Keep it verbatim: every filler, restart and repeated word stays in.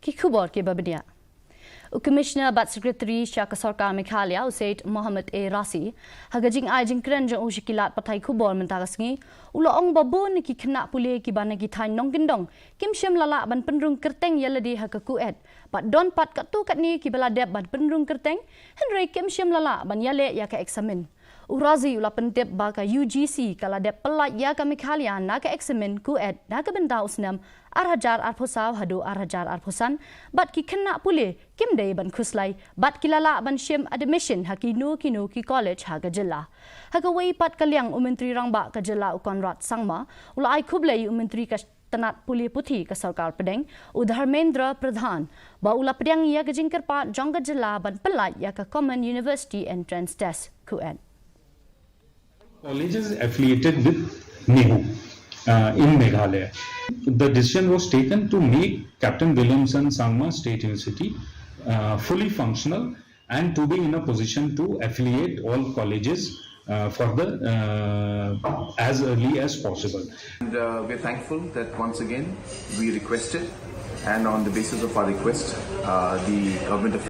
Ki khubor kiba bniah. U Commissioner bad Secretary sha ka Sorkar Meghalaya, u Syed Mohammed A Razi, ha ka jingai jingkren jong u sha ki lad pathai khubor mynta ka sngi, u la ong ba bun na ki khynnah pule kiba na ki thaiñ nongkyndong kim shym la lah ban pynrung kyrteng ïa lade ha ka CUET, bad don pat katto katne kiba la dep ban pynrung kyrteng, hynrei kim shym la lah ban ïaleh ïa ka eksamin. U Razi u la pyntip ba ka U G C ka la dep pyllait ïa ka Meghalaya na ka eksamin CUET na ka bynta u snem ar hajar arphew saw haduh ar hajar arphew san, bad ki khynnah pule kim dei ban khuslai, bad ki la lah ban shim admission ha kino kino ki college ha ka jylla. Ha kawei pat ka liang, u Myntri Rangbah ka jylla u Conrad Sangma u la ai khublei ïa u Myntri ka tnat pule puthi ka Sorkar Pdeng, u Dharmendra Pradhan, ba u la pdiang ïa ka jingkyrpad jong ka jylla ban pyllait ïa ka Common University Entrance Test, CUET. Colleges affiliated with NEHU uh, in Meghalaya. The decision was taken to make Captain Williamson Sangma State University uh, fully functional and to be in a position to affiliate all colleges uh, for the uh, as early as possible. And uh, we're thankful that once again we requested, and on the basis of our request, uh, the Government of